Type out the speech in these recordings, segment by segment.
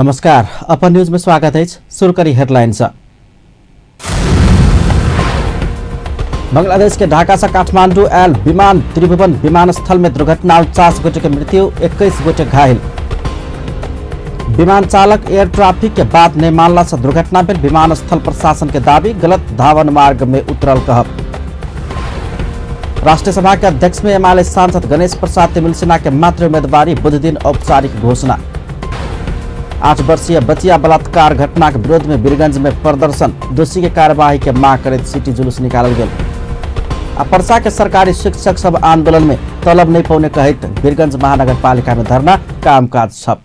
नमस्कार, अपन न्यूज में स्वागत है। शुरू करी हेडलाइन से। बांग्लादेश के ढाका से काठमांडू आयल विमान त्रिभुवन विमानस्थल में दुर्घटना, 49 गोटे के मृत्यु, 21 गोटे घायल। विमान चालक एयर ट्रैफिक के बात नहीं मानला से दुर्घटना भेल। विमानस्थल प्रशासन के दावी, गलत धावन मार्ग में उतरल कहब। राष्ट्रीय सभा के अध्यक्ष में एमाले सांसद गणेश प्रसाद तिमिल्सिना के मात्र उम्मीदवारी बुध दिन औपचारिक घोषणा। 8 वर्षीय बचिया बलात्कार घटना के विरोध में वीरगंज में प्रदर्शन, दोषी के कार्यवाही के मांग करैत सिटी जुलूस निकालल गेल। आ परसा के सरकारी शिक्षक सब आंदोलन में तलब नहीं पौने कहैत वीरगंज महानगर पालिका में धरना, कामकाज ठप।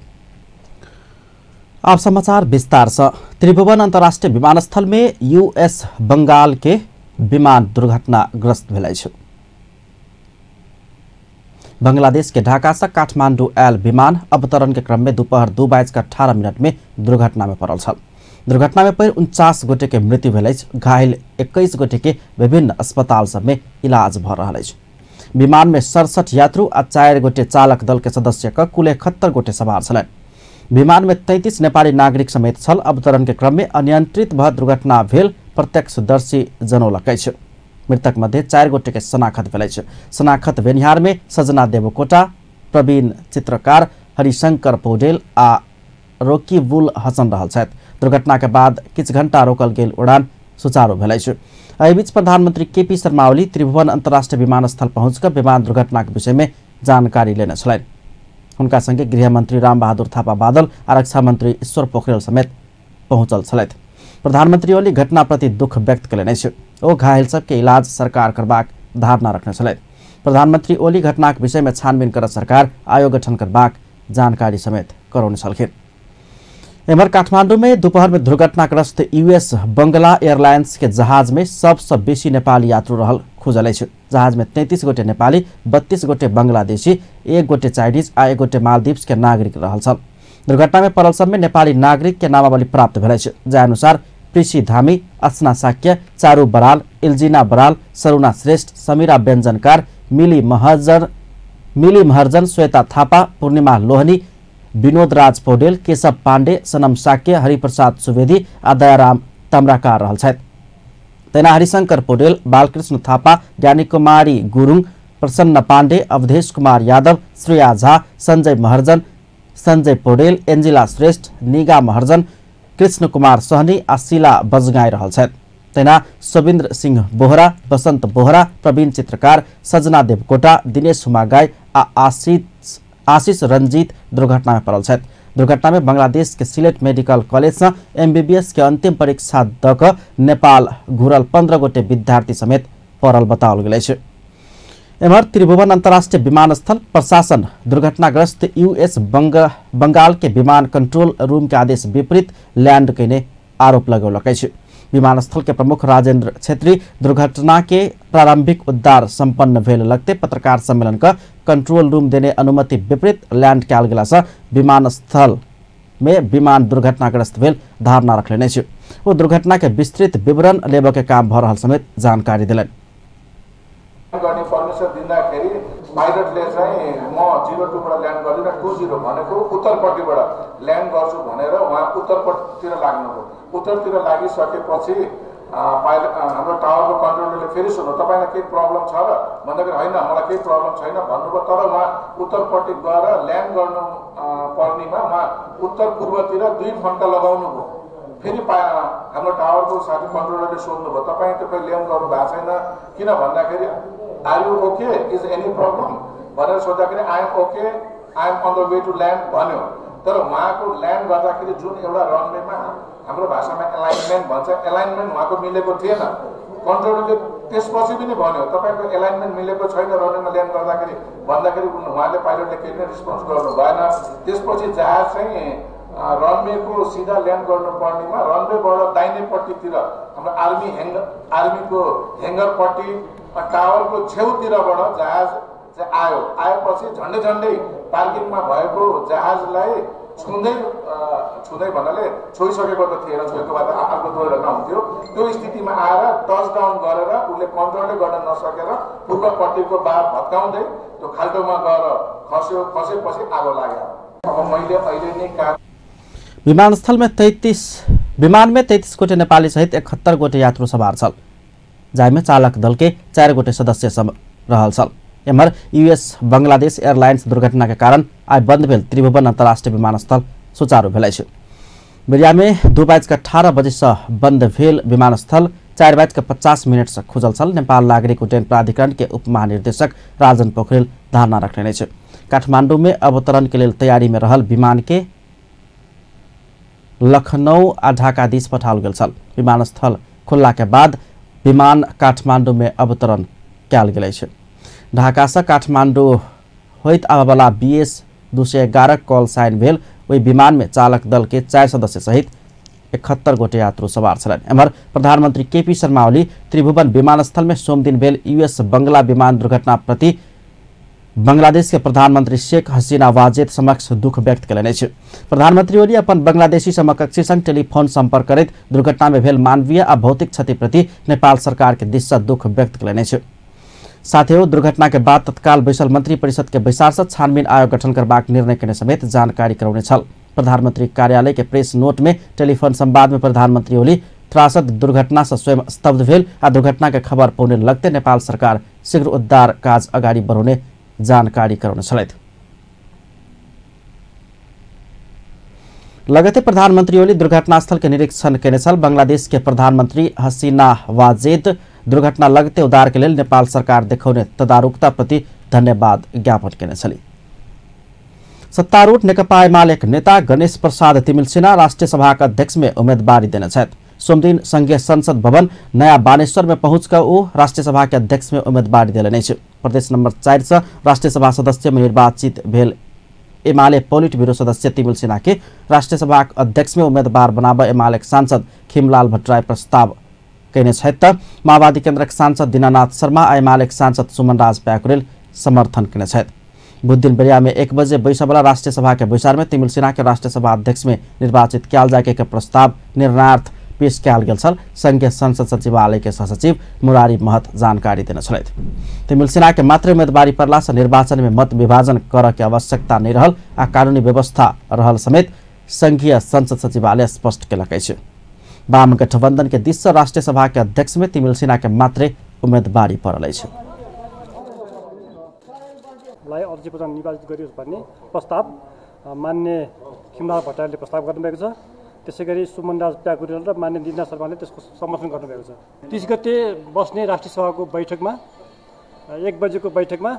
आप समाचार विस्तार से। त्रिभुवन अंतर्राष्ट्रीय विमानस्थल में यूएस बंगाल के विमान दुर्घटनाग्रस्त भेल अछि। बांग्लादेश के ढाका से काठमांडू आयल विमान अवतरण के क्रम में दोपहर 2:18 में दुर्घटना में पड़ल छल। दुर्घटना में पड़ि 49 गोटे के मृत्यु भेल अछि। घायल 21 गोटे के विभिन्न अस्पताल सब में इलाज भ रहल अछि। विमान में 67 यात्रु आ 4 गोटे चालक दल के सदस्य क कुल 71 गोटे सवार छलनि। विमान में 33 नेपाली नागरिक समेत छल। अवतरण के क्रम में अनियंत्रित भ दुर्घटना भेल प्रत्यक्षदर्शी जनौलक अछि। मृतक मध्ये 4 गोटे के शनाखत भेल अछि। शनाखत भेनिहार में सजना देवकोटा, प्रवीण चित्रकार, हरिशंकर पौडेल आ रोकीबुल हसन रहल छथि। दुर्घटना के बाद किछु घंटा रोकल गेल उड़ान सुचारू भेल अछि। एहि बीच प्रधानमंत्री केपी शर्मा ओली त्रिभुवन अंतर्राष्ट्रीय विमानस्थल पहुंचकर विमान दुर्घटना के विषय में जानकारी लेने छलनि। हुनका संगे गृहमंत्री रामबहादुर थापा बादल आ रक्षा मंत्री ईश्वर पोखरेल समेत पहुंचल छलथि। प्रधानमंत्री ओली घटना प्रति दुख व्यक्त कयलनि अछि। ओ घायल सबके इलाज सरकार करबाक धारणा रखने छलथि। प्रधानमंत्री ओली घटनाक विषय में छानबीन कर सरकार आयोग गठन करबाक जानकारी समेत करौने छलखिन। एम्हर काठमांडू में दोपहर में दुर्घटनाग्रस्त यूएस बंगला एयरलाइंस के जहाज में सबसे बेसी नेपाली यात्रु रहल खुजल अछि। जहाज में 33 गोटे नेपाली, 32 गोटे बांग्लादेशी, 1 गोटे चाइनीज आ 1 गोटे मालदीव्स के नागरिक रहल छल। दुर्घटना में पड़ल सब में नेपाली नागरिक के नामावली प्राप्त भेल अछि। जाहि अनुसार प्रीसी धामी, अर्चना साक्य, चारू बराल, इल्जिना बराल, सरुणा श्रेष्ठ, समीरा व्यंजनकार, मिली महर्जन, श्वेता थापा, पूर्णिमा लोहनी, विनोद राज पौडेल, केशव पांडे, सनम साक्य, हरिप्रसाद सुवेदी आ दयाराम ताम्राकार रहल छथि। तहिना हरिशंकर पौडेल, बालकृष्ण थापा, ज्ञानी कुमारी गुरुङ, प्रसन्न पांडे, अवधेश कुमार यादव, श्रेया झा, संजय महर्जन, संजय पौडेल, एंजिला श्रेष्ठ, निगा महर्जन, कृष्ण कुमार सहनी आ शीला बजगाई रहल छथि। तहिना सविन्द्र सिंह बोहरा, बसंत बोहरा, प्रवीण चित्रकार, सजना देवकोटा, दिनेश हुमागाई आ आशीष रंजीत दुर्घटना में पड़ल छथि। दुर्घटना में बांग्लादेश के सिलेट मेडिकल कॉलेज से एमबीबीएस के अंतिम परीक्षा द क नेपाल घुरल 15 गोटे विद्यार्थी समेत पड़ल बताओल गेल अछि। एम्हर त्रिभुवन अंतर्राष्ट्रीय विमानस्थल प्रशासन दुर्घटनाग्रस्त यूएस बंगाल के विमान कंट्रोल रूम के आदेश विपरीत लैंड कयने आरोप लगौलक अछि। विमानस्थल के प्रमुख राजेंद्र छेत्री दुर्घटना के प्रारंभिक उद्धार संपन्न भेल लगते पत्रकार सम्मेलन क कंट्रोल रूम देने अनुमति विपरीत लैंड कयल गेला से विमानस्थल में विमान दुर्घटनाग्रस्त भेल धारणा रखलनि अछि। ओ दुर्घटना के विस्तृत विवरण लेबऽ के काम भ रहल समेत जानकारी देलनि। गर्ने परमिसन दिँदाखेरि पाइलटले चाहिँ म 02 बाट ल्यान्ड गर्दिनँ, 20 भनेको उत्तरपट्टिबाट ल्यान्ड गर्छु भनेर उहाँ उत्तरपट्टितिर लाग्नुभयो। उत्तरतिर लागिसकेपछि पाइलट हाम्रो टावरको कन्ट्रोलरले फेरि सोध्नु, तपाईँलाई केही प्रब्लम छ र भन्दाखेरि होइन मलाई केही प्रब्लम छैन भन्नुभयो। तर उहाँ उत्तरपट्टि गएर ल्यान्ड गर्नु पर्नेमा उहाँ उत्तर पूर्वतिर 2 फन्का लगाउनु भयो। फेरि हाम्रो टावरको साथी कन्ट्रोलरले सोध्नुभयो, तपाईँ त खोइ ल्यान्ड गर्नु भएको छैन किन भन्दाखेरि are you okay, is any problem भनेर सोद्धाखेरि I'm okay, I'm on the way to land भन्यो। तर उहाँको ल्यान्ड गर्दाखेरि जुन एउटा रनवेमा हाम्रो भाषामा एलाइनमेन्ट भन्छ, एलाइनमेन्ट उहाँको मिलेको थिएन। कन्ट्रोलरले त्यसपछि पनि भन्यो तपाईँको एलाइनमेन्ट मिलेको छैन रनवेमा ल्यान्ड गर्दाखेरि भन्दाखेरि उहाँले पाइलटले केही पनि रिस्पोन्स गर्नु भएन। त्यसपछि जहाज चाहिँ रनवेको सिधा ल्यान्ड गर्नुपर्नेमा रनवेबाट दाहिनेपट्टितिर हाम्रो आर्मीको ह्याङ्गरपट्टि टावरको छेउतिरबाट जहाज चाहिँ आयो। आएपछि झन्डै झन्डै पार्किङमा भएको जहाजलाई छुँदै छुँदै भन्नाले छोइसकेको त थिएन, छोएको भए त अर्को दुर्घटना हुन्थ्यो। त्यो स्थितिमा आएर टच डाउन गरेर उसले कन्ट्रोलै गर्न नसकेर पूर्वपट्टिको बार भत्काउँदै त्यो खाल्टोमा गएर खस्यो। खसेपछि आगो लाग्यो। अब मैले अहिले नै विमानस्थल में विमान में 33 गोटे नेपाली सहित 71 गोटे यात्रु सवार छल, जाहिमे चालक दल के 4 गोटे सदस्य रहल छल। एम्हर यूएस बांग्लादेश एयरलाइंस दुर्घटना के कारण आइ बंद भेल त्रिभुवन अंतर्राष्ट्रीय विमानस्थल सुचारू भेल अछि। बेरिया में 2:18 बजे से बंद भेल विमानस्थल 4:50 से खुजल छल। नेपाल नागरिक उड्डयन प्राधिकरण के उप महानिर्देशक राजन पोखरेल धारणा रखने अछि। काठमांडू में अवतरण के लेल तैयारी में रहल विमान के लखनऊ आ ढाका दिस पठाओल गेल छल। विमानस्थल खुलला के बाद विमान काठमांडू में अवतरण कयल गेल अछि। ढाका से काठमांडू होइत आबयवला BS 211 call sign भेल ओहि विमान में चालक दल के 4 सदस्य सहित 71 गोटे यात्रु सवार छलनि। एम्हर प्रधानमंत्री केपी शर्मा ओली त्रिभुवन विमानस्थल में सोमदिन भेल यूएस बंगला विमान दुर्घटना प्रति बांग्लादेश के प्रधानमंत्री शेख हसीना वाजेद समक्ष दुख व्यक्त कयलनि अछि। प्रधानमंत्री ओली अपन बांग्लादेशी समकक्षी संग टेलीफोन संपर्क करैत दुर्घटना में भेल मानवीय आ भौतिक क्षति प्रति नेपाल सरकार के दिस से दुख व्यक्त कयलनि अछि। साथ ही दुर्घटना के बाद तत्काल बैसल मंत्री परिषद के बैसार से छानबीन आयोग गठन करबाक निर्णय केने समेत जानकारी करौने छल। प्रधानमंत्री कार्यालय के प्रेस नोट में टेलीफोन संवाद में प्रधानमंत्री ओली त्रासद दुर्घटना से स्वयं स्तब्ध भेल आ दुर्घटना के खबर पौने लगते नेपाल सरकार शीघ्र उद्धार काज अगाडि बढ़ौने जानकारी करौने छलथि। लगते प्रधानमंत्री ओली दुर्घटनास्थल के निरीक्षण केने छल। बांग्लादेश के प्रधानमंत्री हसीना वाजेद दुर्घटना लगते उद्धार के लेल नेपाल सरकार देखौने तदारुकता प्रति धन्यवाद ज्ञापन केने छली। सत्तारूढ़ नेकपा एमाले नेता गणेश प्रसाद तिमिल्सिना राष्ट्रिय सभाक अध्यक्ष में उम्मीदवारी देने छथि। सोमदिन संघीय संसद भवन नया बानेश्वर में पहुंच कर ओ राष्ट्रिय सभा के अध्यक्ष में उम्मीदवारी देलनि अछि। प्रदेश नंबर 4 से राष्ट्रिय सभा सदस्य में निर्वाचित भेल एमाले पोलिट ब्यूरो सदस्य तिमिल्सिना के राष्ट्रिय सभा अध्यक्ष में उम्मीदवार बनाबऽ एमाले सांसद खिमलाल भट्टराई प्रस्ताव कयने छथि त माओवादी केन्द्रक सांसद दीनानाथ शर्मा आ एमाले सांसद सुमन राज प्याकुरेल समर्थन कयने छथि। बुधदिन बेरिया में 1 बजे बैसबला राष्ट्रिय सभा के बैसार में तिमिल्सिना के राष्ट्रिय सभा अध्यक्ष में निर्वाचित कयल जाय के प्रस्ताव निर्णयार्थ पेश कयल गेल छल। संघीय संसद सचिवालय के सहसचिव मुरारी महत जानकारी देने छलथि। तिमिल्सिना के मात्र उम्मीदवारी पड़ला से निर्वाचन में मत विभाजन करऽ के आवश्यकता नहीं रहल आ कानूनी व्यवस्था रहल समेत संघीय संसद सचिवालय स्पष्ट केलक अछि। वाम गठबंधन के दिस से राष्ट्रिय सभा के अध्यक्ष में तिमिल्सिना के मात्रे उम्मीदवारी पड़ल अछि। लाई अध्यक्ष पदमा निर्वाचित गरियोस् भन्ने प्रस्ताव मान्य खिमलाल भट्टराईले प्रस्ताव गर्नुभएको छ। त्यसैगरी सुमन राज प्याकुरेल र मान्य दिननाथ शर्माले त्यसको समर्थन गर्नुभएको छ। 30 गते बस्ने राष्ट्रिय सभाको बैठकमा 1 बजेको बैठकमा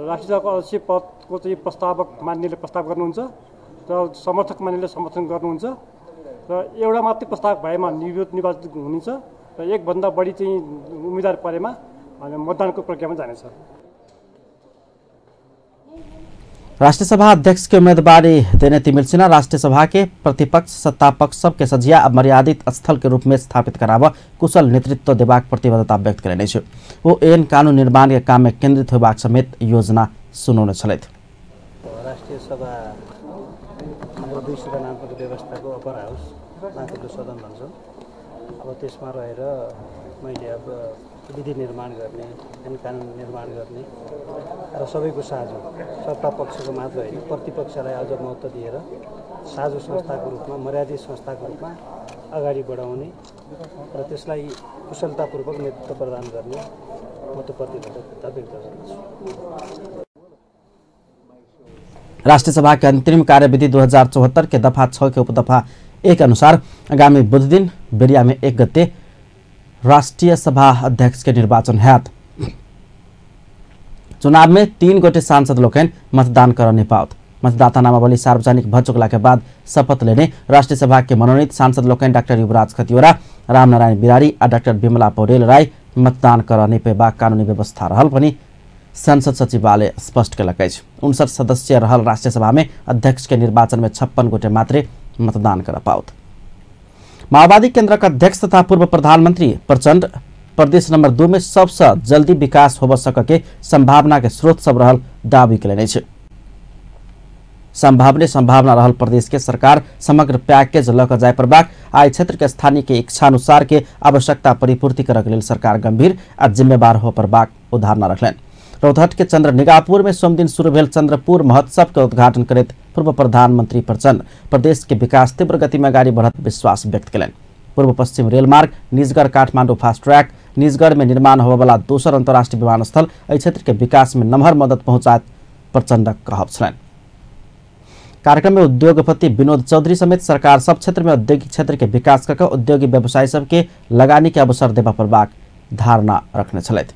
राष्ट्रिय सभाको अध्यक्ष पदको चाहिँ प्रस्तावक मान्यले प्रस्ताव गर्नुहुन्छ र समर्थक मान्यले समर्थन गर्नुहुन्छ र एउटा मात्रै प्रस्ताव भएमा निर्विरोध निर्वाचित हुनेछ र एकभन्दा बढी चाहिँ उम्मेदवार परेमा मतदानको प्रक्रियामा जानेछ। राष्ट्रिय सभा अध्यक्ष के उम्मीदवारी देने तिमिल्सिना राष्ट्रिय सभा के प्रतिपक्ष सत्ता पक्ष सबके सझिया आ मर्यादित स्थल के रूप में स्थापित कराब कुशल नेतृत्व देबाक प्रतिबद्धता व्यक्त कयलनि अछि। ओ एहन कानून निर्माण के काम में केंद्रित होबाक समेत योजना सुनौने छलथि। राष्ट्रिय सभा हाम्रो दुई सदनात्मक व्यवस्थाको अपर हाउस माथिल्लो सदन भन्छौँ। अब त्यसमा रहेर मैले अब विधि निर्माण गर्ने, ऐन कानुन निर्माण गर्ने र सबैको साझो, सत्ता पक्षको मात्र होइन प्रतिपक्षलाई अझ महत्त्व दिएर साझो संस्थाको रूपमा, मर्यादित संस्थाको रूपमा अगाडि बढाउने र त्यसलाई कुशलतापूर्वक नेतृत्व प्रदान गर्ने म त प्रतिबद्धता व्यक्त गर्दछु। राष्ट्रिय सभा के अंतरिम कार्यविधि 2074 के दफा 6 के उपदफा 1 अनुसार आगामी बुधदिन बेरिया में 1 गते राष्ट्रिय सभा अध्यक्ष के निर्वाचन हैत। चुनाव में 3 गोटे सांसद लोकनि मतदान करऽ नहि पाओत। मतदाता नामावली सार्वजनिक भ चुकला के बाद शपथ लेने राष्ट्रिय सभा के मनोनीत सांसद लोकनि डाक्टर युवराज खतिवड़ा, रामनारायण बिरारी आ डाक्टर विमला पौडेल राय मतदान करऽ नहि पेबाक कानूनी व्यवस्था रहल पनि संसद सचिवालय स्पष्ट केलक अछि। 59 सदस्य रहल राष्ट्रिय सभा में अध्यक्ष के निर्वाचन में 56 गोटे मात्रे मतदान करऽ पाओत। माओवादी केंद्रक अध्यक्ष तथा पूर्व प्रधानमंत्री प्रचंड प्रदेश नंबर 2 में सबसे जल्दी विकास होब सक के संभावना के स्रोत सब रहल दावी कयलनि अछि। संभावने संभावना रहल प्रदेश के सरकार समग्र पैकेज लऽ कऽ जाय पड़बाक आ एहि क्षेत्र के स्थानीय के इच्छानुसार के आवश्यकता परिपूर्ति करऽ के लेल सरकार गंभीर आ जिम्मेवार हो पड़बाक उदाहरण रखलनि। रौतहट के चंद्रनिगापुर में सोमदिन शुरू भेल चंद्रपुर महोत्सव के उद्घाटन करैत पूर्व प्रधानमंत्री प्रचण्ड प्रदेश के विकास तीव्र गति में अगाडि बढ़त विश्वास व्यक्त कयलनि। पूर्व पश्चिम रेलमार्ग, निजगढ़ काठमांडू फास्ट ट्रैक, निजगढ़ में निर्माण होबयवला दोसर अंतर्राष्ट्रीय विमानस्थल एहि क्षेत्र के विकास में नमहर मदद पहुंचायत प्रचण्डक कहब छलनि। कार्यक्रम में उद्योगपति विनोद चौधरी समेत सरकार सब क्षेत्र में औद्योगिक क्षेत्र के विकास कर औद्योगिक व्यवसायी सबके लगानी के अवसर देबय पड़बाक धारणा रखने छलथि।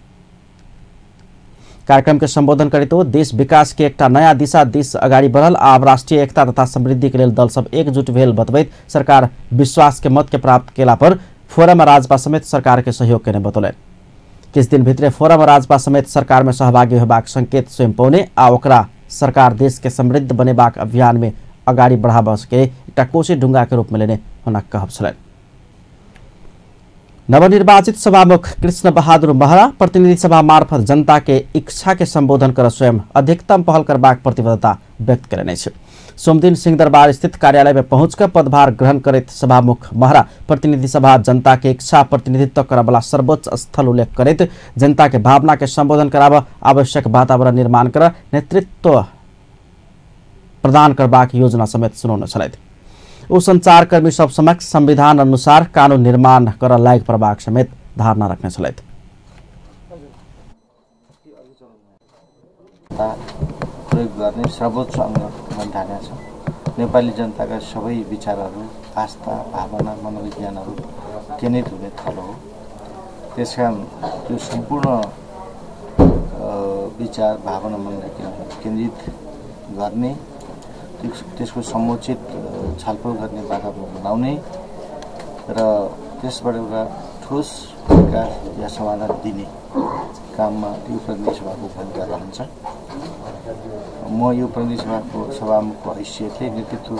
कार्यक्रम के संबोधन करैत ओ देश विकास के एकटा नया दिशा दिस अगाडि बढ़ल आब राष्ट्रीय एकता तथा समृद्धि के लेल दल सब एकजुट भेल बतबैत सरकार विश्वास के मत के प्राप्त केला पर फोरम राजपा समेत सरकार के सहयोग केने बतौलनि। किछु दिन भितरे फोरम राजपा समेत सरकार में सहभागी होबाक संकेत स्वयं पौने आ ओकरा सरकार देश के समृद्ध बनेबाक अभियान में अगाडि बढ़ाबऽ के एकटा कोशी ढुंगा के रूप में लेने हुनक कहब छलनि। नवनिर्वाचित सभामुख कृष्ण बहादुर महरा प्रतिनिधि सभा मार्फत जनता के इच्छा के संबोधन कर स्वयं अधिकतम पहल करबाक प्रतिबद्धता व्यक्त कयलनि अछि। सोमदिन सिंहदरबार स्थित कार्यालय में पहुंचकर पदभार ग्रहण करैत सभामुख महरा प्रतिनिधि सभा जनता के इच्छा प्रतिनिधित्व करबला सर्वोच्च स्थल उल्लेख करैत जनता के भावना के संबोधन कराबऽ आवश्यक वातावरण निर्माण कर नेतृत्व प्रदान करबाक योजना समेत सुनौने छलथि। ओ संचारकर्मी सब समक्ष संविधान अनुसार कानून निर्माण कर लायक पड़बाक समेत धारणा रखने छलथि। प्रयोग गर्ने सर्वोच्च अङ्ग बन्ठानेको छ। नेपाली जनताका सबै विचारहरू, आस्था, भावना, मनोविज्ञानहरू केन्द्रित हुने थलो हो। त्यसकारण त्यो सम्पूर्ण विचार, भावना, मनोविज्ञान केन्द्रित गर्ने, त्यसको समुचित छलफल गर्ने वातावरण बनाउने र त्यसबाट एउटा ठोस विकास या समाधान दिने काममा यो प्रतिनिधि सभाको भूमिका रहन्छ। म यो प्रतिनिधि सभाको सभामुखको हैसियतले नेतृत्व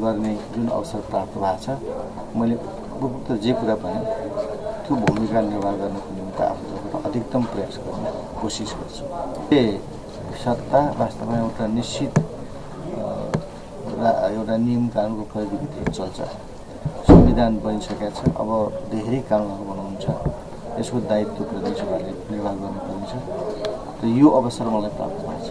गर्ने जुन अवसर प्राप्त भएको छ, मैले उपयुक्त जे कुरा भने त्यो भूमिका निर्वाह गर्नको निम्ति आफ्नो तर्फबाट अधिकतम प्रयास गर्ने कोसिस गर्छु। सत्ता वास्तवमा एउटा निश्चित एउटा नियम कानुनको परिधिभित्र चल्छ। संविधान बनिसकेको छ, अब धेरै कानुनहरू बनाउनु छ, यसको दायित्व प्रतिनिधि सभाले निर्वाह गर्नुपर्नेछ र यो अवसर मलाई प्राप्त भएको छ।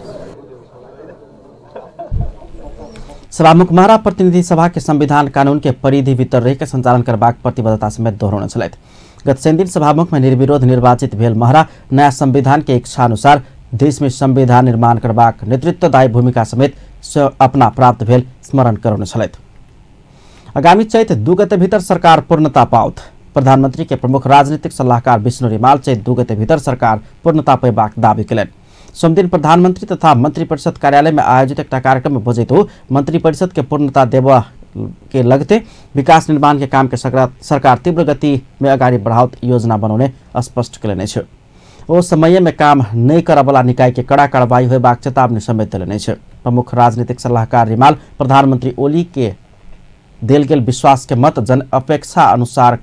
सभामुख महरा प्रतिनिधि सभा के संविधान कानून के परिधि भीतर रहिके संचालन करबाक प्रतिबद्धता समेत दोहरौने छलथि। गत शनिदिन सभामुख में निर्विरोध निर्वाचित भेल महरा नया संविधान के इच्छा अनुसार देश में संविधान निर्माण करबाक नेतृत्वदायी भूमिका समेत अपना प्राप्त भेल स्मरण करौने छलथि। आगामी चैत 2 गते भीतर सरकार पूर्णता पाओत। प्रधानमंत्री के प्रमुख राजनीतिक सलाहकार विष्णु रिमाल चैत 2 गते भीतर सरकार पूर्णता पेबाक दावी कयलनि। सोमदिन प्रधानमंत्री तथा मंत्रिपरिषद कार्यालय में आयोजित एकटा कार्यक्रम में बजैत ओ मंत्रिपरिषद के पूर्णता देबऽ के लगते विकास निर्माण के काम के सरकार तीव्र गति में अगाडि बढ़ाओत योजना बनौने स्पष्ट कयलनि अछि। ओ समय में काम नहि करऽवला निकाय के कड़ा कार्रवाई होयबाक चेतावनी समेत देलनि अछि। प्रमुख राजनीतिक सलाहकार रिमाल प्रधानमंत्री ओली के देल गेल विश्वास के मत जन अपेक्षा अनुसार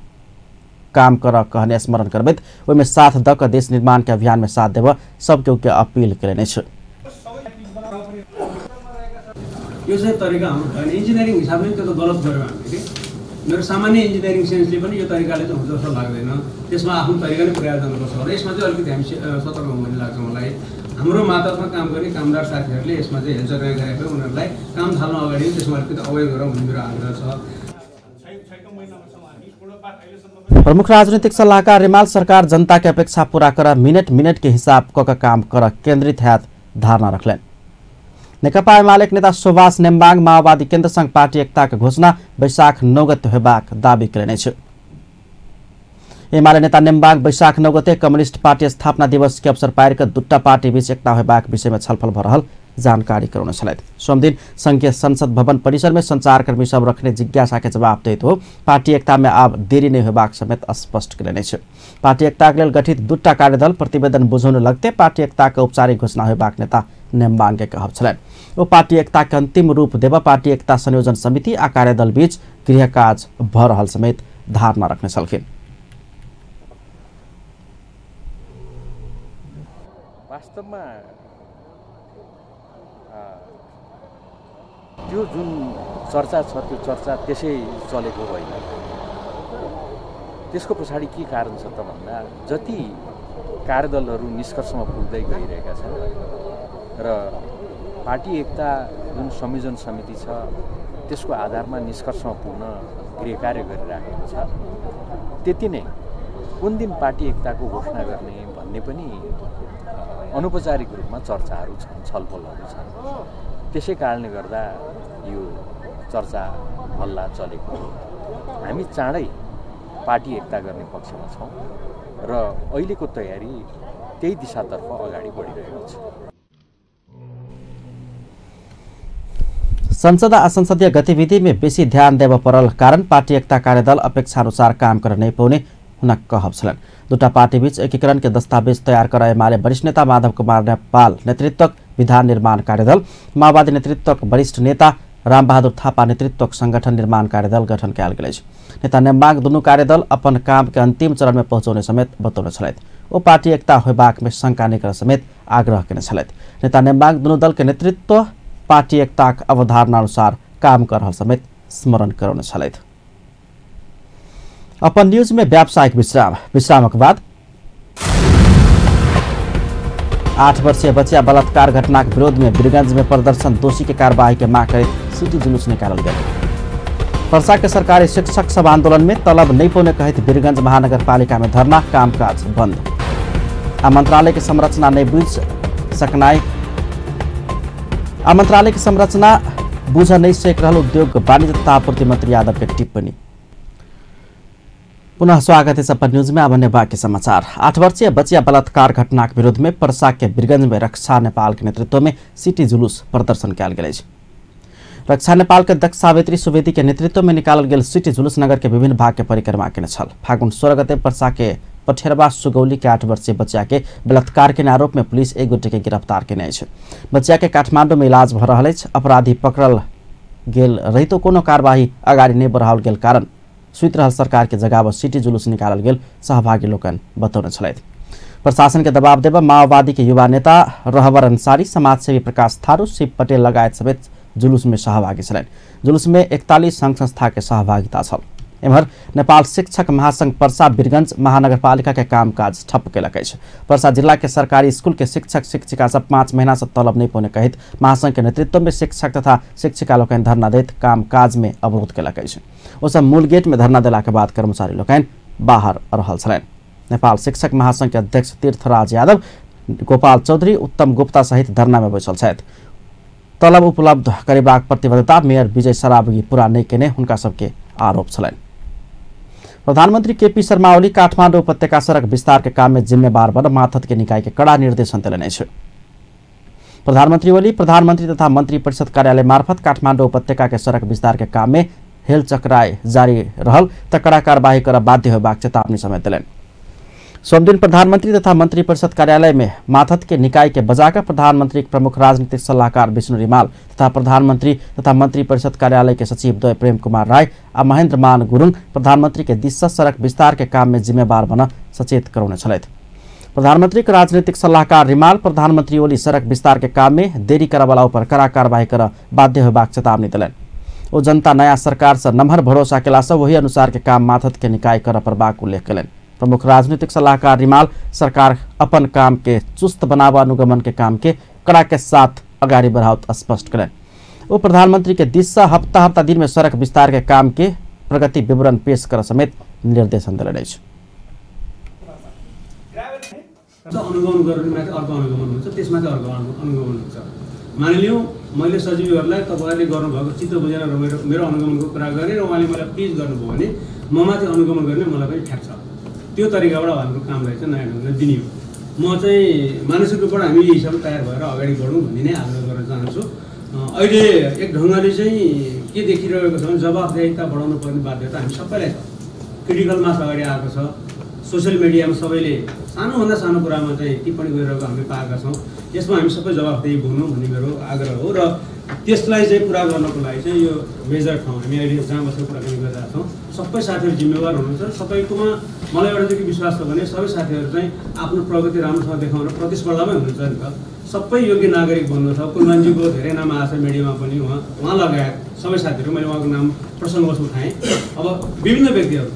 काम कर कहने स्मरण करबैत ओहिमे साथ दऽ कऽ देश निर्माण के अभियान में साथ देबऽ सब केओ के अपील कयलनि अछि। यो चाहिँ तरिका हाम्रो भएन। इन्जिनियरिङ हिसाबले त्यो त गलत गऱ्यौँ हामीले। मेरो सामान्य इन्जिनियरिङ सेन्सले पनि यो तरिकाले चाहिँ हुन्छ जस्तो लाग्दैन। त्यसमा आफ्नो तरिका नै पुर्याएर जानुपर्छ होला। यसमा चाहिँ अलिकति हामी सतर्क हुनु भन्ने लाग्छ मलाई। हाम्रो मातहतमा काम गर्ने कामदार साथीहरूले यसमा चाहिँ हेलचेक्र्याइँ गरेको उनीहरूलाई काम थाल्नु अगाडि त्यसमा अलिकति अवेर गरौँ भन्ने मेरो आग्रह छ। प्रमुख राजनीतिक सलाहकार रिमाल सरकार जनता के अपेक्षा पूरा कर मिनट मिनट के हिसाब क काम कर केंद्रित हैत धारणा रखलनि। नेकपा एमाले नेता सुभाष नेम्बाङ माओवादी केन्द्र संघ पार्टी एकता के घोषणा वैशाख 9 गते होबाक दावी कयलनि अछि। एमाले नेता नेम्बाङ वैशाख 9 गते कम्युनिस्ट पार्टी स्थापना दिवस के अवसर पारि कऽ दूटा पार्टी बीच एकता होबाक विषय में छलफल भऽ रहल जानकारी करौने छलथि। सोमदिन संघीय संसद भवन परिसर में संचारकर्मी सब रखने जिज्ञासा के जवाब दैत हो पार्टी एकता में आब देरी नहीं होबाक समेत स्पष्ट कयलनि अछि। पार्टी एकता के लेल गठित दूटा कार्यदल प्रतिवेदन बुझौने लगते पार्टी एकता के औपचारिक घोषणा होबाक नेता नेम्बाङ के कहब छलनि। ओ पार्टी एकता के अंतिम रूप देबऽ पार्टी एकता संयोजन समिति आ कार्यदल बीच गृह काज भऽ रहल समेत धारणा रखने छलखिन। वास्तवमा त्यो जुन चर्चा छ त्यो चर्चा त्यसै चलेको होइन। त्यसको पछाडि के कारण छ त भन्दा जति कार्यदलहरू निष्कर्षमा पुग्दै गइरहेका छन् र पार्टी एकता जुन संयोजन समिति छ त्यसको आधारमा निष्कर्षमा पुग्न गृहकार्य गरिराखेको छ। त्यति नै कुन दिन पार्टी एकताको घोषणा गर्ने भन्ने पनि अनौपचारिक रूपमा चर्चाहरू छन्, छलफलहरू छन्। त्यसै कारणले गर्दा यो चर्चा हल्ला चलेको हो। हामी चाँडै पार्टी एकता गर्ने पक्षमा छौँ र अहिलेको तयारी त्यही दिशातर्फ अगाडि बढिरहेको छ। संसद आ संसदीय गतिविधि में बेसी ध्यान देव परल कारण पार्टी एकता कार्यदल अपेक्षानुसार काम कर नहीं पाउने हुनक कहब छलनि। दूटा पार्टी बीच एकीकरण के दस्तावेज तैयार कर एमाले वरिष्ठ नेता माधव कुमार नेपाल नेतृत्वक विधान निर्माण कार्यदल, माओवादी नेतृत्वक वरिष्ठ नेता रामबहादुर थापा नेतृत्वक संगठन निर्माण कार्यदल गठन कयल गेल अछि। नेता नेम्बाङ दुनू कार्यदल अपन काम के अंतिम चरण में पहुंचौने समेत बतौने छलथि। ओ पार्टी एकता होयबाक में शंका नहि करय समेत आग्रह केने छलथि। नेता नेम्बाङ दुनू दल के नेतृत्व पार्टी एकताक अवधारणा अनुसार काम कर रहल समेत स्मरण करौने छलथि। अपन न्यूज में व्यावसायिक विश्राम, विश्रामक बाद 8 वर्षीय बच्चा बलात्कार घटनाक विरोध में वीरगंज में प्रदर्शन, दोषी के कार्रवाई के मांग करैत सिटी जुलूस निकालल गेल। परसा के सरकारी शिक्षक सब आंदोलन में तलब नहीं पौने कहैत वीरगंज महानगरपालिका में धरना, कामकाज बंद। आ मंत्रालय के संरचना नहीं बुझ सकनाई, आ मंत्रालय के संरचना बुझ नहीं सक रहल उद्योग वाणिज्य तथा आपूर्ति मंत्री यादव के टिप्पणी। पुनः स्वागत है अपन न्यूज में। अब अन्य बाकी समाचार। 8 वर्षीय बच्चिया बलात्कार घटना के विरोध में परसा के वीरगंज में रक्षा नेपाल के नेतृत्व में सिटी जुलूस प्रदर्शन कयल गेल अछि। रक्षा नेपाल के अध्यक्ष सावित्री सुवेदी के नेतृत्व में निकालल गेल सिटी जुलूस नगर के विभिन्न भाग के परिक्रमा केने छल। फागुन 16 गते परसा के पठेरवा सुगौली के 8 वर्षीय बच्चा के बलात्कार के आरोप में पुलिस एक गोटे के गिरफ्तार केने अछि। बच्चा के काठमांडू में इलाज भऽ रहल अछि। अपराधी पकड़ल गेल रहितो कोनो कार्रवाई अगाडि नहि बढ़ाओल गेल कारण सुति रहल सरकार के जगाव सिटी जुलूस निकालल गेल सहभागी लोकनि बतौने छलथि। प्रशासन के दबाव देब माओवादी के युवा नेता रहबर अंसारी, समाजसेवी प्रकाश थारू, शिव पटेल लगायत समेत जुलूस में सहभागी छलनि। जुलूस में 41 संघ संस्था के सहभागिता छल। एम्हर नेपाल शिक्षक महासंघ परसा वीरगंज महानगरपालिका के कामकाज ठप्प केलक अछि। परसा जिला के सरकारी स्कूल के शिक्षक शिक्षिका सब 5 महीना से तलब नहीं पौने कहैत महासंघ के नेतृत्व में शिक्षक तथा शिक्षिका लोकनि धरना दैत कामकाज में अवरोध केलक अछि। ओ सब मूल गेट में धरना देला के बाद कर्मचारी लोकनि बाहर रहल छलनि। नेपाल शिक्षक महासंघ के अध्यक्ष तीर्थराज यादव, गोपाल चौधरी, उत्तम गुप्ता सहित धरना में बैसल छथि। तलब उपलब्ध करेबाक प्रतिबद्धता मेयर विजय सरावगी पूरा नहीं केने हुनका सबके आरोप छलनि। प्रधानमंत्री केपी शर्मा ओली काठमांडू उपत्यका सड़क विस्तार के काम में जिम्मेवार बन माथत के निकाय के कड़ा निर्देशन देलनि अछि। प्रधानमंत्री ओली प्रधानमंत्री तथा मंत्री परिषद कार्यालय मार्फत काठमांडू उपत्यका के सड़क विस्तार के काम में हेल चक्राय जारी रहल त कड़ा कार्यवाही कर बाध्य होबाक चेतावनी समेत देलनि। सोमदिन प्रधानमंत्री तथा मंत्री परिषद कार्यालय में माथत के निकाय के बजाकर प्रधानमंत्री के प्रमुख राजनीतिक सलाहकार विष्णु रिमाल तथा प्रधानमंत्री तथा मंत्री परिषद कार्यालय के सचिव द्वय प्रेम कुमार राय आ महेंद्र मान गुरुङ प्रधानमंत्री के दिस से सड़क विस्तार के काम में जिम्मेवार बन सचेत करौने छलथि। प्रधानमंत्री के राजनीतिक सलाहकार रिमाल प्रधानमंत्री ओली सड़क विस्तार के काम में देरी करवाला ऊपर कड़ा कार्रवाई कर बाध्य होबाक चेतावनी देलनि। ओ जनता नया सरकार से नमहर भरोसा केला से वही अनुसार के काम माथत के निकाय कर पड़बाक उल्लेख कयलनि। प्रमुख राजनीतिक सलाहकार रिमाल सरकार अपन काम के चुस्त बनावा अनुगमन के काम के कड़ा के साथ अगाडि बढ़ाओत स्पष्ट कयलनि। ओ प्रधानमंत्री के दिस से हफ्ता हफ्ता दिन में सड़क विस्तार के काम के प्रगति विवरण पेश कर समेत निर्देशन देलनि अछि। अनुगमन गर्ने अर्को अनुगमन हुन्छ, त्यसमा चाहिँ अर्को अनुगमन हुन्छ। मानिलिउँ मैले सचिवहरूलाई तपाईँहरूले गर्नुभएको चित्त बुझेन र मेरो अनुगमनको कुरा गरेँ र उहाँले मलाई प्लिज गर्नुभयो भने म माथि अनुगमन गर्ने मलाई पनि ठ्याक छ। त्यो तरिकाबाट हाम्रो कामलाई चाहिँ नयाँ ढङ्गले दिने हो। म चाहिँ मानसिक रूपबाट हामी यही हिसाबले तयार भएर अगाडि बढौँ भन्ने नै आग्रह गर्न चाहन्छु। अहिले एक ढङ्गले चाहिँ के देखिरहेको छ भने जवाफदेहिता बढाउनु पर्ने बाध्यता हामी सबैलाई छ। क्रिटिकल मास अगाडि आएको छ, सोसियल मिडियामा सबैले सानोभन्दा सानो कुरामा चाहिँ टिप्पणी गरिरहेको हामीले पाएका छौँ। यसमा हामी सबै जवाफदेही बन्नु भन्ने मेरो आग्रह हो र त्यसलाई चाहिँ पुरा गर्नको लागि चाहिँ यो मेजर ठाउँ हामी अहिले जहाँ बसेर कुराकानी गरिरहेका छौँ सबै साथीहरू जिम्मेवार हुनुहुन्छ। सबैकोमा मलाई एउटा चाहिँ के विश्वास छ भने सबै साथीहरू चाहिँ आफ्नो प्रगति राम्रोसँग देखाउन प्रतिस्पर्धामै हुनुहुन्छ नि त। सबै योग्य नागरिक बन्नु छ। कुलमानजीको धेरै नाम आएको छ मिडियामा पनि, उहाँ लगायत सबै साथीहरू, मैले उहाँको नाम प्रसङ्गवश उठाएँ। अब विभिन्न व्यक्तिहरू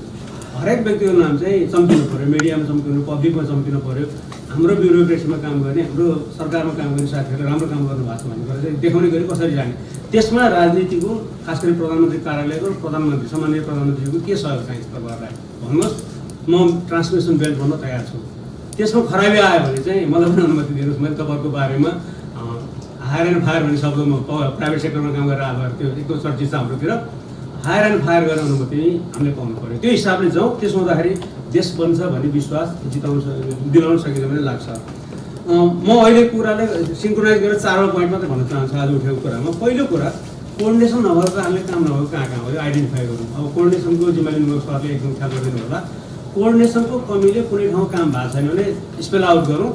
हरेक व्यक्तिको नाम चाहिँ चम्किनु पऱ्यो, मिडियामा चम्किनु, पब्लिकमा चम्किनु पऱ्यो। हाम्रो ब्युरोक्रेसीमा काम गर्ने, हाम्रो सरकारमा काम गर्ने साथीहरूले राम्रो काम गर्नु भएको छ भन्ने कुरा चाहिँ देखाउने गरी कसरी जाने, त्यसमा राजनीतिको खास गरी प्रधानमन्त्री कार्यालयको प्रधानमन्त्री सामान्य प्रधानमन्त्रीको के सहयोग चाहिन्छ तपाईँहरूलाई भन्नुहोस्, म ट्रान्समिसन बेल्ट बन्न तयार छु। त्यसमा खराबी आयो भने चाहिँ मलाई पनि अनुमति दिनुहोस्, मैले तपाईँहरूको बारेमा हायर एन्ड फायर भन्ने शब्द म प्राइभेट सेक्टरमा काम गरेर आएको त्यो एकदम चर्चित छ हाम्रोतिर, हायर एन्ड फायर गर्ने अनुमति हामीले पाउनु पऱ्यो। त्यो हिसाबले जाउँ, त्यसो हुँदाखेरि देश बन्छ भन्ने विश्वास जिताउन दिलाउन सकिन्छ भन्ने लाग्छ। म अहिले कुरालाई सिङ्क्रोनाइज गरेर चारवटा पोइन्ट मात्रै भन्न चाहन्छु आज उठेको कुरामा। पहिलो कुरा, कोअर्डिनेसन नभएको कारणले काम नभएको कहाँ कहाँ हो यो आइडेन्टिफाई गरौँ। अब कोअर्डिनेसनको जिम्मा लिनुभएको सरले एकदम ख्याल गरिदिनु होला। कोअर्डिनेसनको कमीले कुनै ठाउँ काम भएको छैन भने स्पेल आउट गरौँ,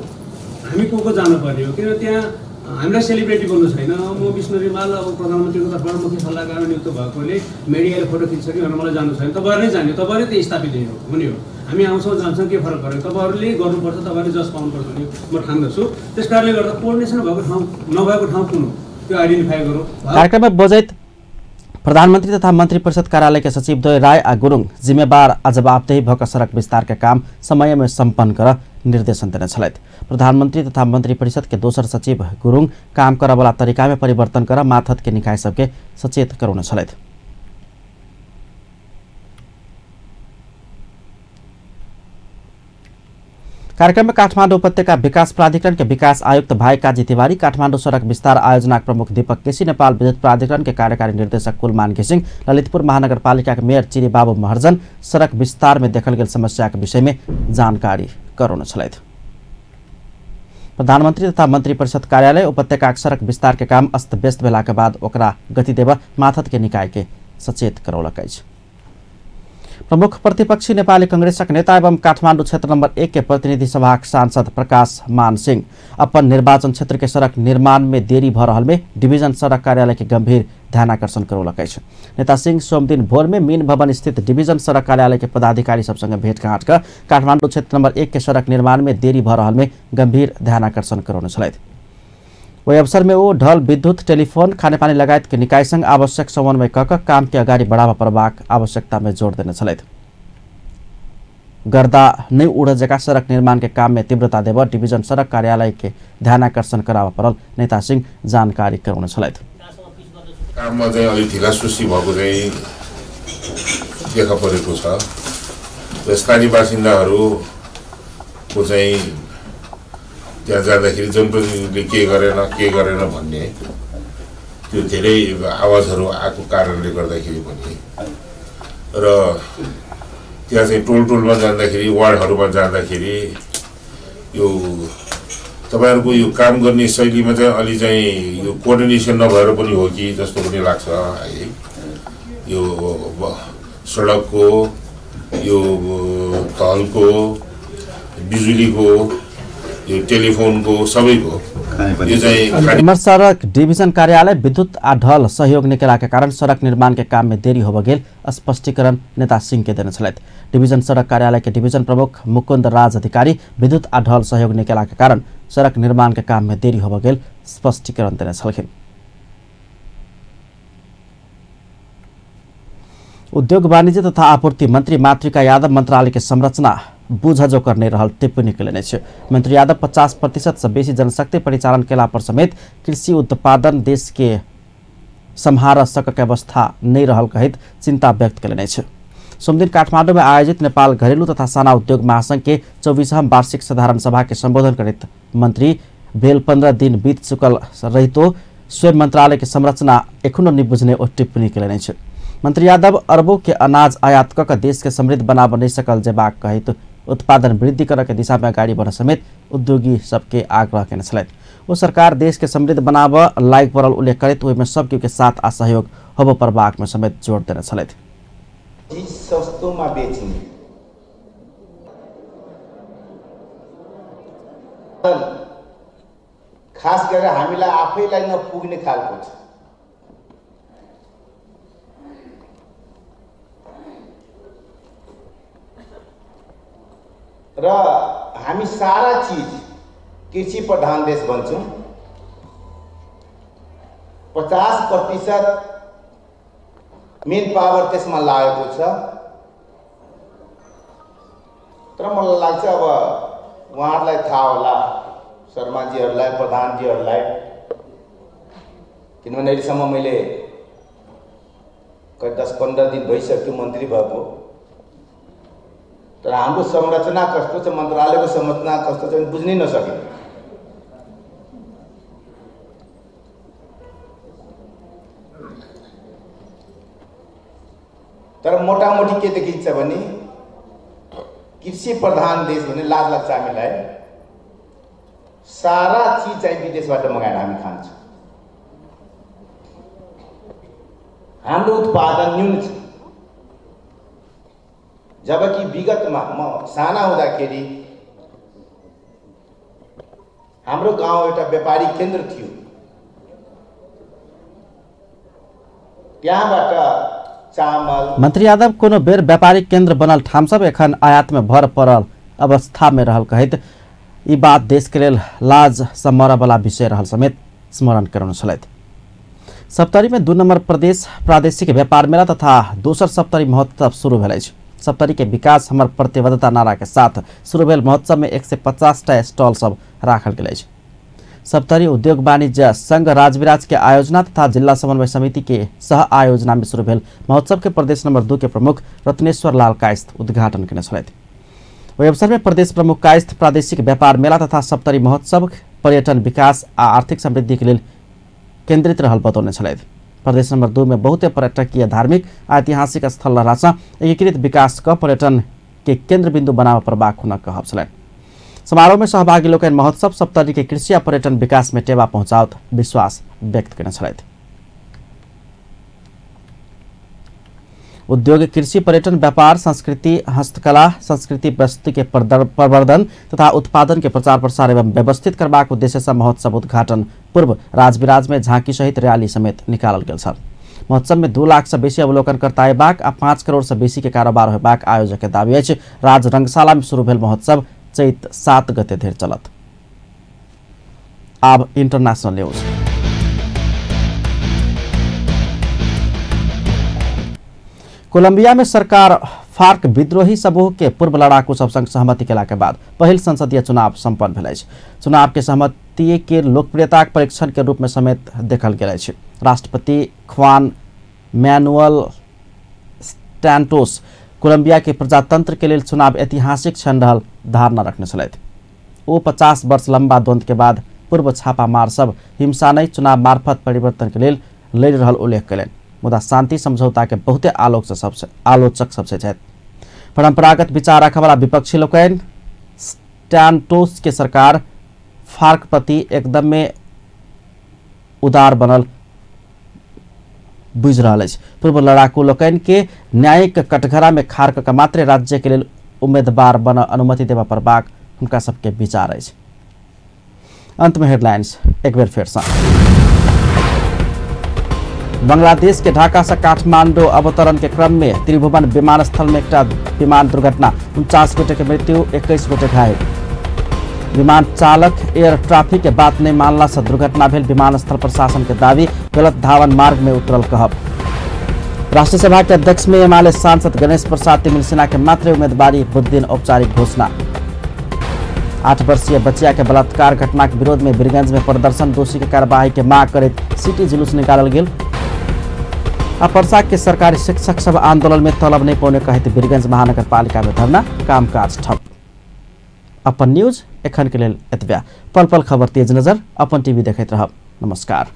हामी को को जानुपर्ने हो, किनभने त्यहाँ हामीलाई सेलिब्रेटी बोल्नु छैन। म विष्णु रिमाल अब प्रधानमन्त्रीको तर्फबाट मुख्य सल्लाहकार नियुक्त भएकोले मिडियाले फोटो खिच्छ कि भनेर मलाई जानु छैन, तपाईँहरू नै जाने, तपाईँहरू त्यो स्थापित हुने हो। हामी आउँछौँ जान्छौँ, के फरक पऱ्यो, तपाईँहरूले गर्नुपर्छ, तपाईँहरूले जस पाउनुपर्छ भन्ने म ठान्दछु। त्यस कारणले गर्दा कोअर्डिनेसन भएको ठाउँ नभएको ठाउँ कुन हो त्यो आइडेन्टिफाई गरौँ। कार्यक्रममा बजैत प्रधानमन्त्री तथा मन्त्री परिषद कार्यालय के सचिव द्वय राय आ गुरुङ जिम्मेवार आ जवाबदेही भएका सड़क विस्तार के काम समय में सम्पन्न कर निर्देशन देने छलथि। प्रधानमन्त्री तथा मन्त्री परिषद के दोसर सचिव गुरुङ काम करवाला तरीका में परिवर्तन कर माथत के निकाय सबके सचेत करौने छलथि। कार्यक्रम में काठमाडौँ उपत्यका विकास प्राधिकरण के विकास आयुक्त भाई काजी तिवारी, काठमाडौँ सड़क विस्तार आयोजना प्रमुख दीपक केसी, नेपाल विद्युत प्राधिकरण के कार्यकारी निर्देशक कुलमान घिसिङ, ललितपुर महानगरपालिका के मेयर चिरीबाबु महर्जन सड़क विस्तार में देखल गेल समस्या के विषय में जानकारी करौने छलथि। प्रधानमंत्री तथा मंत्री परिषद कार्यालय उपत्यका सड़क विस्तार के काम अस्त व्यस्त भेला के बाद ओकरा गति देव माथत के निकाय के सचेत करौलक अछि। प्रमुख प्रतिपक्षी नेपाली कांग्रेसक नेता एवं काठमाडौँ क्षेत्र नंबर 1 के प्रतिनिधि सभाक सांसद प्रकाश मान सिंह अपन निर्वाचन क्षेत्र के सड़क निर्माण में देरी भ रहल में डिवीजन सड़क कार्यालय के गंभीर ध्यानाकर्षण करौलक अछि। नेता सिंह सोमदिन भोर में मीन भवन स्थित डिवीजन सड़क कार्यालय के पदाधिकारी सब संगे भेंटघाट कर काठमाडौँ क्षेत्र नंबर 1 के सड़क निर्माण में देरी भ रहल में गंभीर ध्यानाकर्षण करौने छलथि। ओहि अवसर में ओ ढल, विद्युत, टेलीफोन, खानेपानी लगायत के निकाय संग आवश्यक समन्वय क क काम के अगाडि बढ़ावा पड़बाक आवश्यकता में जोड़ देने छलथि। गर्दा नै उड़ जका सड़क निर्माण के काम में तीव्रता देव डिवीजन सड़क कार्यालय के ध्यानाकर्षण करावा पड़ल नेता सिंह जानकारी करौने छलथि। काममा चाहिँ अलि ढिला सुस्ती भएको चाहिँ देखा परेको छ र स्थानीय बासिन्दाहरूको चाहिँ त्यहाँ जाँदाखेरि जनप्रतिनिधिले के गरेन भन्ने त्यो धेरै आवाजहरू आएको कारणले गर्दाखेरि पनि र त्यहाँ चाहिँ टोल टोलमा जाँदाखेरि, वार्डहरूमा जाँदाखेरि यो तपाईहरुको यो काम गर्ने शैलीमा चाहिँ अलि चाहिँ यो कोअर्डिनेसन नभएर पनि हो कि जस्तो पनि लाग्छ है। यो सडकको, यो तलको, बिजुलीको, यो टेलिफोनको, सबैको यो चाहिँ सड़क डिवीजन कार्यालय विद्युत आ ढल सहयोग निकला के कारण सड़क निर्माण के काम में देरी हो गेल स्पष्टीकरण नेता सिंह के देने छलथि। डिवीजन सड़क कार्यालय के डिवीजन प्रमुख मुकुंद राज अधिकारी विद्युत आ ढल सहयोग निकला के कारण सड़क निर्माण के काम में देरी हो गेल स्पष्टीकरण देने छलखिन। उद्योग वाणिज्य तथा आपूर्ति मंत्री मातृका यादव मंत्रालय के संरचना बुझ जोकर नहीं रहल टिप्पणी कयलनि अछि। मंत्री यादव 50% से बेसी जनशक्ति परिचालन केला पर समेत कृषि उत्पादन देश के सम्हार सकक अवस्था नहीं रहल कहैत चिंता व्यक्त कयलनि अछि। सोमदिन काठमाडौँ में आयोजित नेपाल घरेलू तथा साना उद्योग महासंघ के 24वां वार्षिक साधारण सभा के संबोधन करैत मंत्री भेल 15 दिन बीत चुकल रहितो स्वयं मंत्रालय के संरचना एखनो नहीं बुझने ओ टिप्पणी कयलनि अछि। मंत्री यादव अरबों के अनाज आयात क देश के समृद्ध बनाब नहीं सकल जेबाक कहैत उत्पादन वृद्धि करके दिशा में अगाडि बढ़ समेत उद्योगी सबके आग्रह केने छलथि। ओ सरकार देश के समृद्ध बनाब लायक पड़ल उल्लेख करैत ओहिमे सब के साथ आ सहयोग होबय पड़बाक में समेत जोड़ देने छलथि। चीज सस्तोमा बेच्ने, खास गरेर हामीलाई आफैलाई नपुग्ने खालको छ। र हामी सारा चीज कृषि प्रधान देश बन्छौँ। 50% मेन पावर त्यसमा लागेको छ। तर मलाई लाग्छ अब उहाँहरूलाई थाहा होला, शर्माजीहरूलाई, प्रधानजीहरूलाई, किनभने अहिलेसम्म मैले करिब 10-15 दिन भइसक्यो मन्त्री भएको, तर हाम्रो संरचना कस्तो छ, मन्त्रालयको संरचना कस्तो छ बुझ्नै नसके। तर मोटामोटी के देखिन्छ भने कृषि प्रधान देश भने लाज लाग्छ हामीलाई, सारा चिज चाहिँ विदेशबाट मगाएर हामी खान्छौँ, हाम्रो उत्पादन न्यून छ। जबकि विगतमा म साना हुँदाखेरि हाम्रो गाउँ एउटा व्यापारिक केन्द्र थियो, त्यहाँबाट चामल। मंत्री यादव कोनो बेर व्यापारिक केन्द्र बनल ठाम सब एखन आयात में भर पड़ल अवस्था में रहल कहैत ई बात देश के लेल लाज समर वाला विषय रहल समेत स्मरण करौने छलथि। सप्तरी में 2 नंबर प्रदेश प्रादेशिक व्यापार मेला तथा दोसर सप्तरी महोत्सव शुरू भेल अछि। सप्तरी के विकास हमर प्रतिबद्धता नारा के साथ शुरू भेल महोत्सव में 150टा स्टॉल सब राखल गेल अछि। सप्तरी उद्योग वाणिज्य संघ राजविराज के आयोजना तथा जिला समन्वय समिति के सह आयोजना में शुरू भेल महोत्सव के प्रदेश नंबर 2 के प्रमुख रत्नेश्वर लाल कायस्थ उद्घाटन केने छलथि। ओहि अवसर में प्रदेश प्रमुख कायस्थ प्रादेशिक व्यापार मेला तथा सप्तरी महोत्सव पर्यटन विकास आ आर्थिक समृद्धि के लेल केंद्रित रहल बतौने छलथि। प्रदेश नंबर 2 में बहुते पर्यटकीय धार्मिक ऐतिहासिक स्थल रहला एकीकृत विकास क पर्यटन के केंद्र बिंदु बनाबऽ पड़बाक हुनक कहब छलनि। समारोह में सहभागी लोकनि महोत्सव सप्तरी के कृषि आ पर्यटन विकास में टेवा पहुंचाओत विश्वास व्यक्त केने छलथि। उद्योग कृषि पर्यटन व्यापार संस्कृति हस्तकला संस्कृति वस्तु के प्रवर्धन तथा उत्पादन के प्रचार प्रसार एवं व्यवस्थित करबाक उद्देश्य से महोत्सव उद्घाटन पूर्व राजविराज में झांकी सहित रैली समेत निकालल गेल छल। महोत्सव में 2 लाख से बेसी अवलोकनकर्ता अयबाक आ 5 करोड़ से बेसी के कारोबार होयबाक आयोजक के दावी अछि। राज रंगशाला में शुरू भेल महोत्सव चैत 7 गते धरि चलत। आब इंटरनेशनल न्यूज। कोलंबिया में सरकार फार्क विद्रोही समूह के पूर्व लड़ाकू सब संग सहमति केला के बाद पहिल संसदीय चुनाव संपन्न भेल अछि। चुनाव के सहमति के लोकप्रियता परीक्षण के रूप में समेत देखल गेल अछि। राष्ट्रपति ख्वान मैनुअल सैंटोस कोलंबिया के प्रजातंत्र के लेल चुनाव ऐतिहासिक क्षण रहल धारणा रखने छलथि। ओ 50 वर्ष लंबा द्वंद्व के बाद पूर्व छापामार सब हिंसा नहि चुनाव मार्फत परिवर्तन के लेल लड़ि रहल उल्लेख कयलनि। मुदा शांति समझौता के बहुते आलोचक सबसे छथि। परंपरागत विचार रखऽवला विपक्षी लोकनि सैंटोस के सरकार फार्क प्रति एकदमे उदार बनल बुझि रहल अछि। पूर्व लड़ाकू लोकनि के न्यायिक कटघरा में खाड़ कऽ मात्रे राज्य के लेल उम्मीदवार बनऽ अनुमति देबऽ पड़बाक हुनका सबके विचार अछि। अंत में हेडलाइंस एक बेर फेर सँ। बांग्लादेश के ढाका से काठमांडू अवतरण के क्रम में त्रिभुवन विमानस्थल में एक विमान दुर्घटना, 49 गोटे के मृत्यु, 21 गोटे घायल। विमान चालक एयर ट्रैफिक के बात नहीं मानला से दुर्घटना भेल विमानस्थल प्रशासन के दावी, गलत धावन मार्ग में उतरल कहब। राष्ट्रीय सभा के अध्यक्ष में एमाले सांसद गणेश प्रसाद तिमिल्सिना के मात्र उम्मीदवारी बुध दिन औपचारिक घोषणा। 8 वर्षीय बच्चिया के बलात्कार घटना के विरोध में वीरगंज में प्रदर्शन, दोषी के कार्यवाही के मांग करैत सिटी जुलूस निकालल गेल। आ परसा के सरकारी शिक्षक सब आंदोलन में तलब नहीं पौने कहते वीरगंज महानगर पालिका में धरना, कामकाज ठप। अपन न्यूज एखन के लेल एतबे। पल पल खबर तेज नजर अपन टीवी देखैत रहब। नमस्कार।